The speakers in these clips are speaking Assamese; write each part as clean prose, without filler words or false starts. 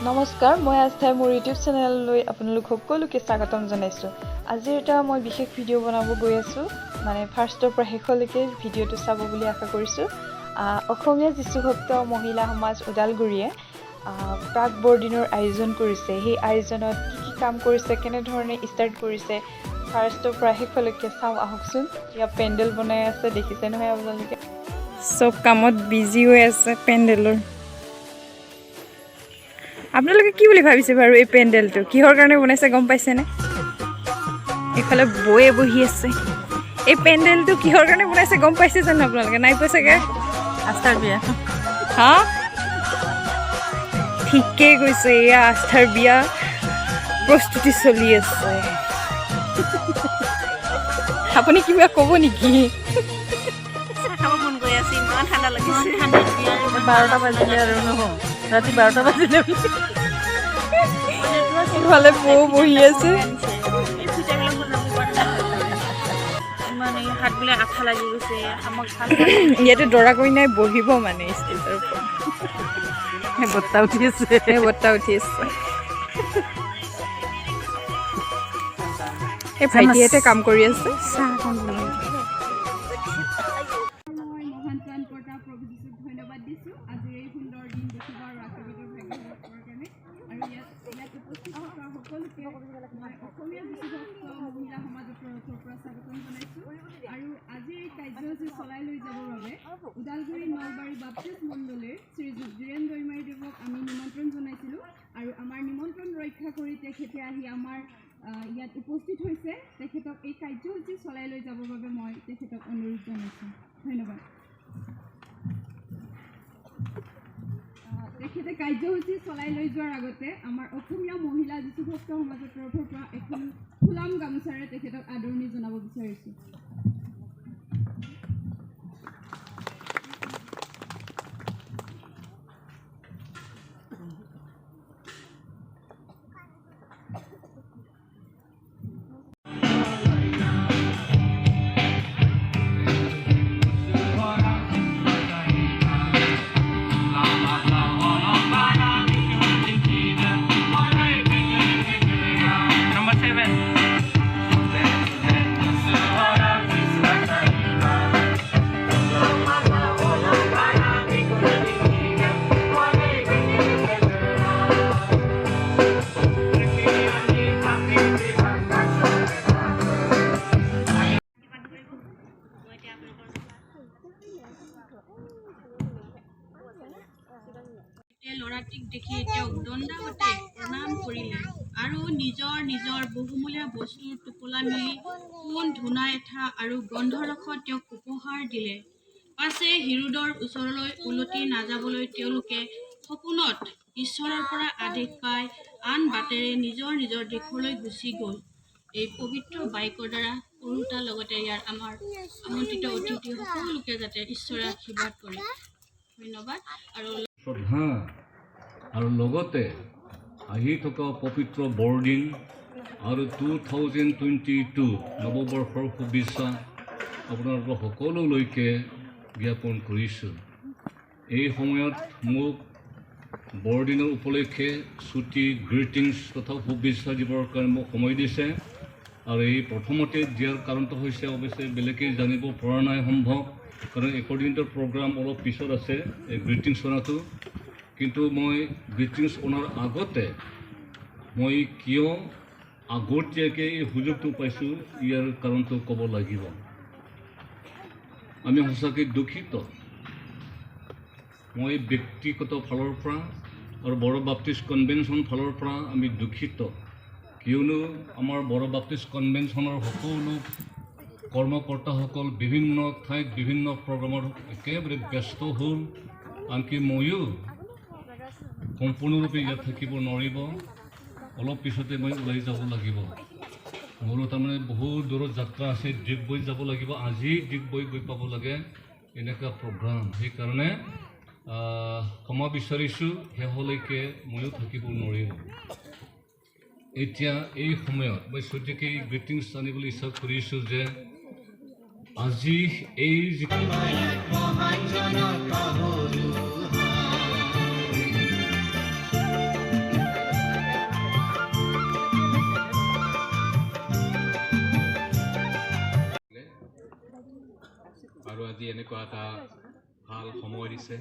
নমস্কাৰ, মই আস্থাই মোৰ ইউটিউব চেনেললৈ আপোনালোক সকলোকে স্বাগতম জনাইছোঁ। আজি এটা মই বিশেষ ভিডিঅ' বনাব গৈ আছোঁ, মানে ফাৰ্ষ্টৰ পৰা শেষলৈকে ভিডিঅ'টো চাব বুলি আশা কৰিছোঁ। অসমীয়া যীশুভক্ত মহিলা সমাজ ওদালগুৰিয়ে প্ৰাক বৰদিনৰ আয়োজন কৰিছে। সেই আয়োজনত কি কি কাম কৰিছে, কেনেধৰণে ষ্টাৰ্ট কৰিছে, ফাৰ্ষ্টৰ পৰা শেষলৈকে চাওঁ আহকচোন। ইয়াত পেণ্ডেল বনাই আছে, দেখিছে নহয় আপোনালোকে? চব কামত বিজি হৈ আছে পেণ্ডেলৰ। আপোনালোকে কি বুলি ভাবিছে বাৰু, এই পেণ্ডেলটো কিহৰ কাৰণে বনাইছে গম পাইছেনে? এইফালে বৌয়ে বহি আছে। এই পেণ্ডেলটো কিহৰ কাৰণে বনাইছে গম পাইছে জানো আপোনালোকে? নাই পোৱা চাগে। আস্থাৰ বিয়া। হা, ঠিকেই কৈছে। এয়া আস্থাৰ বিয়া প্ৰস্তুতি চলি আছে। আপুনি কিবা ক'ব নেকি? চাহ খাব মন গৈ আছে, ইমান ঠাণ্ডা লাগিছে। 12টা বাজিলে আৰু নহয়, ৰাতি 12টা বাজিলে। ইফালে বৌ বহি আছে। এই ফিটাবিলাক বনাব পৰা নাই। ইমান এই হাতবিলাক আঠা লাগি গৈছে আমাক ভাল। ইয়াতে দৰা কইনাই বহিব মানে ষ্টেজৰ ওপৰত। বত্তা উঠি আছে। এই বত্তা উঠি আছে। এই ভাইটিহঁতে কাম কৰি আছে। চাহ অকণ বনাই। মই মহান ত্ৰাণকৰ্তা প্ৰভু যীশুক ধন্যবাদ দিছোঁ আজিৰ এই সুন্দৰ দিন দেখিব আৰু আশীৰ্বাদৰ ভাগী হ'ব পৰাৰ কাৰণে। আৰু ইয়াত উপস্থিত থকা সকলোকে মই অসমীয়া যীশুভক্ত মহিলা সমাজৰ তৰফৰ পৰা স্বাগতম জনাইছোঁ। আৰু আজিৰ এই কাৰ্যসূচী চলাই লৈ যাবৰ বাবে ওদালগুৰি নলবাৰী বাপ্তিষ্ট মণ্ডলীৰ শ্ৰীযুত বীৰেণ দৈমাৰীদেৱক আমি নিমন্ত্ৰণ জনাইছিলোঁ আৰু আমাৰ নিমন্ত্ৰণ ৰক্ষা কৰি তেখেতে আহি আমাৰ ইয়াত উপস্থিত হৈছে। তেখেতক এই কাৰ্যসূচী চলাই লৈ যাবৰ বাবে মই তেখেতক অনুৰোধ জনাইছোঁ। ধন্যবাদ। তেখেতে কাৰ্যসূচী চলাই লৈ যোৱাৰ আগতে আমাৰ অসমীয়া মহিলা যীশুভক্ত সমাজৰ তৰফৰ পৰা এখন ফুলাম গামোচাৰে তেখেতক আদৰণি জনাব বিচাৰিছোঁ। Number 7. ল'ৰাটিক দেখি তেওঁক দণ্ডাৱতে প্ৰণাম কৰিলে আৰু নিজৰ নিজৰ বহুমূলীয়া বস্তুৰ টোপোলা মেলি সোণ, ধূনা এঠা আৰু গন্ধৰস তেওঁক উপহাৰ দিলে। পাছে হেৰোদৰ ওচৰলৈ উলটি নাযাবলৈ তেওঁলোকে সপোনত ঈশ্বৰৰ পৰা আদেশ পাই আন বাটেৰে নিজৰ নিজৰ দেশলৈ গুচি গ'ল। এই পবিত্ৰ বাক্যৰ দ্বাৰা পঢ়োতাৰ লগতে ইয়াৰ আমাৰ আমন্ত্ৰিত অতিথি সকলোকে যাতে ঈশ্বৰে আশীৰ্বাদ কৰে। ধন্যবাদ আৰু শ্ৰদ্ধা আৰু লগতে আহি থকা পবিত্ৰ বৰদিন আৰু 2022 নৱবৰ্ষৰ শুভেচ্ছা আপোনালোকৰ সকলোলৈকে জ্ঞাপন কৰিছোঁ। এই সময়ত মোক বৰদিনৰ উপলক্ষে ছুটি গ্ৰিটিংছ তথা শুভেচ্ছা দিবৰ কাৰণে মোক সময় দিছে। আৰু এই প্ৰথমতে দিয়াৰ কাৰণটো হৈছে, অৱশ্যে বেলেগে জানিব পৰা নাই সম্ভৱ, কাৰণ একৰ্ডিং টু প্ৰগ্ৰাম অলপ পিছত আছে এই গ্ৰিটিংছ অনাটো। কিন্তু মই গ্ৰিটিংছ অনাৰ আগতে মই কিয় আগতীয়াকৈ এই সুযোগটো পাইছোঁ, ইয়াৰ কাৰণটো ক'ব লাগিব। আমি সঁচাকৈ দুখিত। মই ব্যক্তিগত ফালৰ পৰা আৰু বড়ো বাপ্তিষ্ট কনভেনশ্যন ফালৰ পৰা আমি দুখিত, কিয়নো আমাৰ বড়ো বাপ্তিষ্ট কনভেনশ্যনৰ সকলো কৰ্মকৰ্তাসকল বিভিন্ন ঠাইত বিভিন্ন প্ৰগ্ৰামত একেবাৰে ব্যস্ত হ'ল। আনকি ময়ো সম্পূৰ্ণৰূপে ইয়াত থাকিব নোৱাৰিব, অলপ পিছতে মই ওলাই যাব লাগিব। মোৰো তাৰমানে বহুত দূৰত যাত্ৰা আছে, ডিগবৈ যাব লাগিব, আজি ডিগবৈ গৈ পাব লাগে, এনেকুৱা প্ৰগ্ৰাম। সেইকাৰণে ক্ষমা বিচাৰিছোঁ, শেষলৈকে ময়ো থাকিব নোৱাৰিম। এতিয়া এই সময়ত মই চুটিকে গ্ৰিটিংছ আনিবলৈ ইচ্ছা কৰিছোঁ যে আজি এই যিটো মহান জনক। এনেকুৱা এটা ভাল সময় দিছে,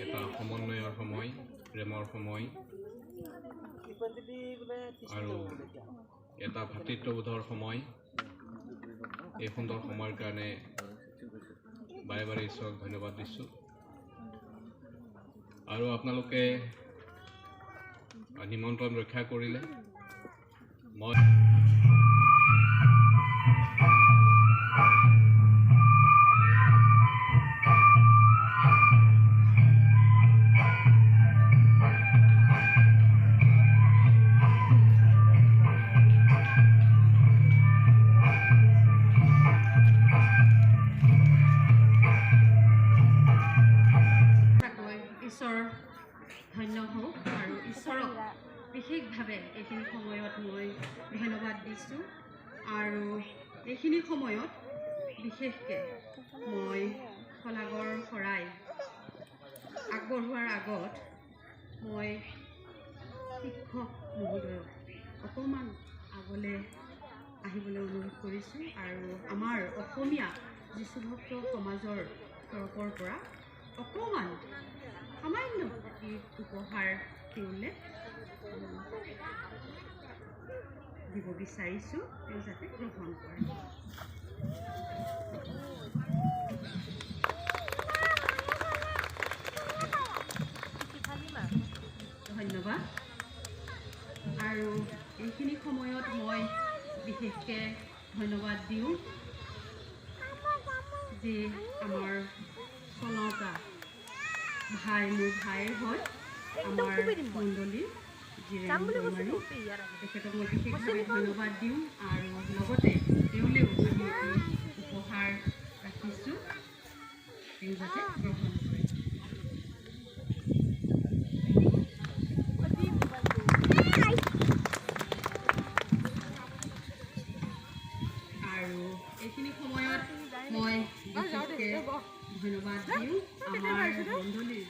এটা সমন্বয়ৰ সময়, প্ৰেমৰ সময় আৰু এটা ভাতৃত্ববোধৰ সময়। এই সুন্দৰ সময়ৰ কাৰণে বাৰে বাৰে ঈশ্বৰক ধন্যবাদ দিছোঁ। আৰু আপোনালোকে নিমন্ত্ৰণ ৰক্ষা কৰিলে। মই ঈশ্বৰ ধন্য হওক আৰু ঈশ্বৰক বিশেষভাৱে এইখিনি সময়ত মই ধন্যবাদ দিছোঁ। আৰু এইখিনি সময়ত বিশেষকৈ মই শলাগৰ শৰাই আগবঢ়োৱাৰ আগত মই শিক্ষক মহোদয়ক অকণমান আগলৈ আহিবলৈ অনুৰোধ কৰিছোঁ। আৰু আমাৰ অসমীয়া যীশুভক্ত সমাজৰ তৰফৰ পৰা অকণমান সামান্য এটি উপহাৰ তেওঁলৈ দিব বিচাৰিছোঁ, তেওঁ যাতে গ্ৰহণ কৰে। ধন্যবাদ। আৰু এইখিনি সময়ত মই বিশেষকৈ ধন্যবাদ দিওঁ যে আমাৰ চলাওঁতা ভাই, মোৰ ভাই হয় আমাৰ মণ্ডলীৰ জিৰেণ, তেখেতক মই বিশেষভাৱে ধন্যবাদ দিওঁ। আৰু লগতে তেওঁলৈও আমি এটি উপহাৰ ৰাখিছোঁ, তেওঁ যাতে গ্ৰহণ কৰে। আৰু এইখিনি সময়ত মই বিশেষকৈ ধন্যবাদ দিওঁ আমাৰ মণ্ডলীৰ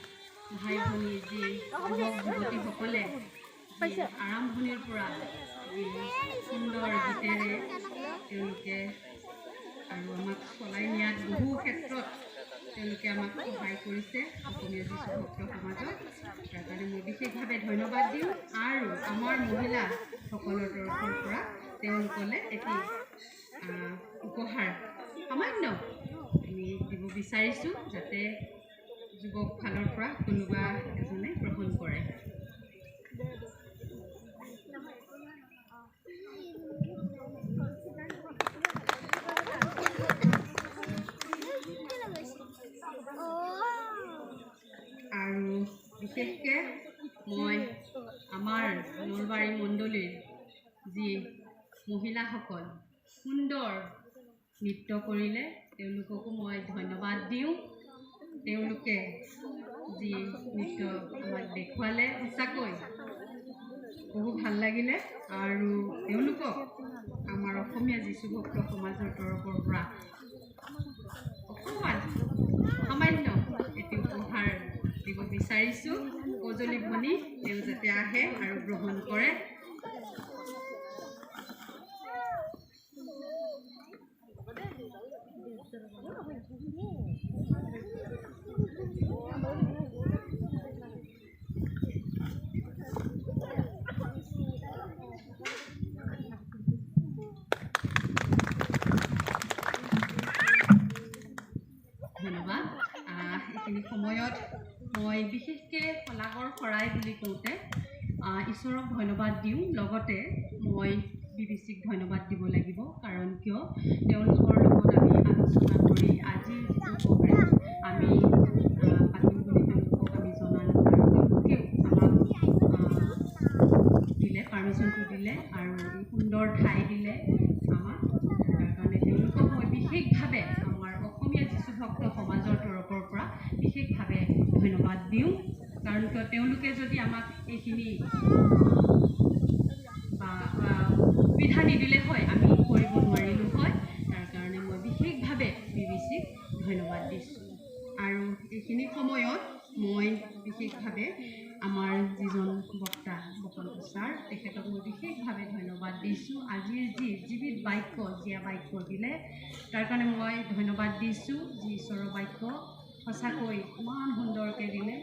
ভাই ভনী, যি যুৱক যুৱতীসকলে আৰম্ভণিৰ পৰা যি সুন্দৰ গীতেৰে তেওঁলোকে আৰু আমাক চলাই নিয়াত বহু ক্ষেত্ৰত তেওঁলোকে আমাক সহায় কৰিছে অসমীয়া যীশু ভক্ত সমাজক, তাৰ কাৰণে মই বিশেষভাৱে ধন্যবাদ দিওঁ। আৰু আমাৰ মহিলাসকলৰ তৰফৰ পৰা তেওঁলোকলৈ এটি উপহাৰ সামান্য আমি দিব বিচাৰিছোঁ, যাতে যুৱক ফালৰ পৰা কোনোবা এজনে গ্ৰহণ কৰে। আৰু বিশেষকৈ মই আমাৰ নলবাৰী মণ্ডলীৰ যি মহিলাসকল সুন্দৰ নৃত্য কৰিলে, তেওঁলোককো মই ধন্যবাদ দিওঁ। তেওঁলোকে যি নৃত্য আমাক দেখুৱালে, সঁচাকৈ বহু ভাল লাগিলে। আৰু তেওঁলোকক আমাৰ অসমীয়া যীশুভক্ত সমাজৰ তৰফৰ পৰা অকণমান সামান্য এটি উপহাৰ দিব বিচাৰিছোঁ। কজলী ভনী, তেওঁ যাতে আহে আৰু গ্ৰহণ কৰে। ধন্যবাদ। এইখিনি সময়ত মই বিশেষকৈ শলাগৰ শৰাই বুলি কওঁতে ঈশ্বৰক ধন্যবাদ দিওঁ, লগতে মই বিবিচিক ধন্যবাদ দিব লাগিব। কাৰণ কিয়, তেওঁলোকৰ লগত আমি আলোচনা কৰি আজিৰ যিটো প্ৰগ্ৰেম আমি পাতিম বুলি তেওঁলোকক আমি জনালোঁ, আৰু তেওঁলোকেও আমাক দিলে, পাৰ্মিশ্যনটো দিলে আৰু এই সুন্দৰ ঠাই দিলে আমাক। তাৰ কাৰণে তেওঁলোকক মই বিশেষভাৱে আমাৰ অসমীয়া যীশুভক্ত সমাজৰ তৰফৰ পৰা বিশেষভাৱে ধন্যবাদ দিওঁ। কাৰণ কিয়, তেওঁলোকে যদি আমাক এইখিনি বা সুবিধা নিদিলে হয়, আমি কৰিব নোৱাৰিলোঁ হয়। তাৰ কাৰণে মই বিশেষভাৱে বিবিচিক ধন্যবাদ দিছোঁ। আৰু এইখিনি সময়ত মই বিশেষভাৱে আমাৰ যিজন বক্তা বসন্ত ছাৰ, তেখেতক মই বিশেষভাৱে ধন্যবাদ ধন্যবাদ দিছোঁ। আজিৰ যি জীৱিত বাক্য, জীয়া বাক্য দিলে, তাৰ কাৰণে মই ধন্যবাদ দিছোঁ। যি ঈশ্বৰৰ বাক্য সঁচাকৈ ইমান সুন্দৰকৈ দিলে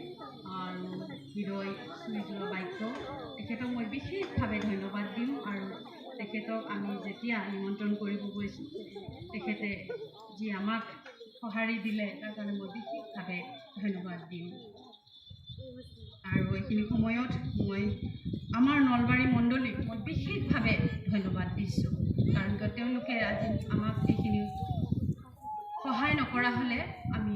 আৰু হৃদয় চুই যোৱা বাক্য, তেখেতক মই বিশেষভাৱে ধন্যবাদ দিওঁ। আৰু তেখেতক আমি যেতিয়া নিমন্ত্ৰণ কৰিব গৈছোঁ, তেখেতে যি আমাক সঁহাৰি দিলে, তাৰ কাৰণে মই বিশেষভাৱে ধন্যবাদ দিওঁ। আৰু এইখিনি সময়ত মই আমাৰ নলবাৰী মণ্ডলীক মই বিশেষভাৱে ধন্যবাদ দিছোঁ, কাৰণ কিয় তেওঁলোকে আজি আমাক এইখিনি সহায় নকৰা হ'লে আমি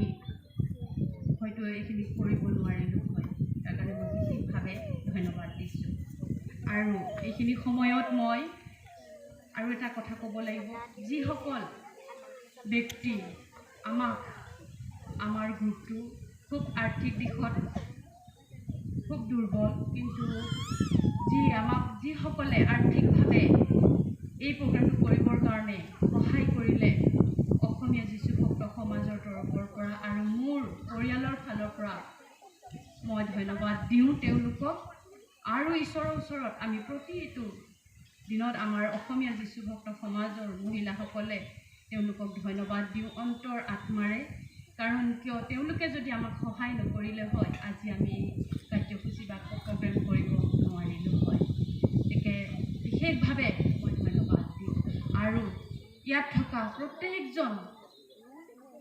হয়তো এইখিনি কৰিব নোৱাৰিলোঁ হয়। তাৰ কাৰণে মই বিশেষভাৱে ধন্যবাদ দিছোঁ। আৰু এইখিনি সময়ত মই আৰু এটা কথা ক'ব লাগিব, যিসকল ব্যক্তি আমাক আমাৰ গ্ৰুপটো খুব আৰ্থিক দিশত খুব দুৰ্বল, কিন্তু যি আমাক যিসকলে আৰ্থিকভাৱে এই প্ৰগ্ৰেমটো কৰিবৰ কাৰণে সহায় কৰিলে, অসমীয়া যীশুভক্ত সমাজৰ তৰফৰ পৰা আৰু মোৰ পৰিয়ালৰ ফালৰ পৰা মই ধন্যবাদ দিওঁ তেওঁলোকক। আৰু ঈশ্বৰৰ ওচৰত আমি প্ৰতিটো দিনত আমাৰ অসমীয়া যীশুভক্ত সমাজৰ মহিলাসকলে তেওঁলোকক ধন্যবাদ দিওঁ অন্তৰ আত্মাৰে, কাৰণ কিয় তেওঁলোকে যদি আমাক সহায় নকৰিলে হয়, আজি আমি এই কাৰ্যসূচী বা প্ৰগ্ৰেম কৰিব নোৱাৰিলোঁ হয়। গতিকে বিশেষভাৱে মই ধন্যবাদ দিওঁ। আৰু ইয়াত থকা প্ৰত্যেকজন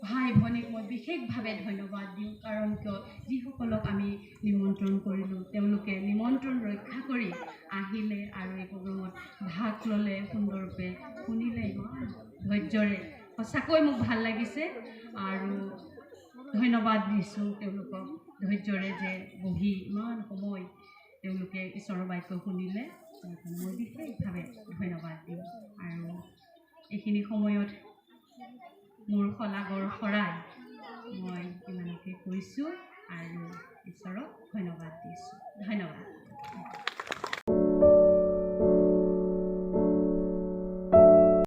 ভাই ভনীক মই বিশেষভাৱে ধন্যবাদ দিওঁ, কাৰণ কিয় যিসকলক আমি নিমন্ত্ৰণ কৰিলোঁ, তেওঁলোকে নিমন্ত্ৰণ ৰক্ষা কৰি আহিলে আৰু এই প্ৰগ্ৰেমত ভাগ ল'লে, সুন্দৰৰূপে শুনিলে ইমান ধৈৰ্যৰে। সঁচাকৈ মোক ভাল লাগিছে আৰু ধন্যবাদ দিছোঁ তেওঁলোকক, ধৈৰ্যৰে যে বহি ইমান সময় তেওঁলোকে ঈশ্বৰৰ বাক্য শুনিলে, তাৰ কাৰণে মই বিশেষভাৱে ধন্যবাদ দিওঁ। আৰু এইখিনি সময়ত মোৰ শলাগৰ শৰাই মই ইমানকে কৈছোঁ।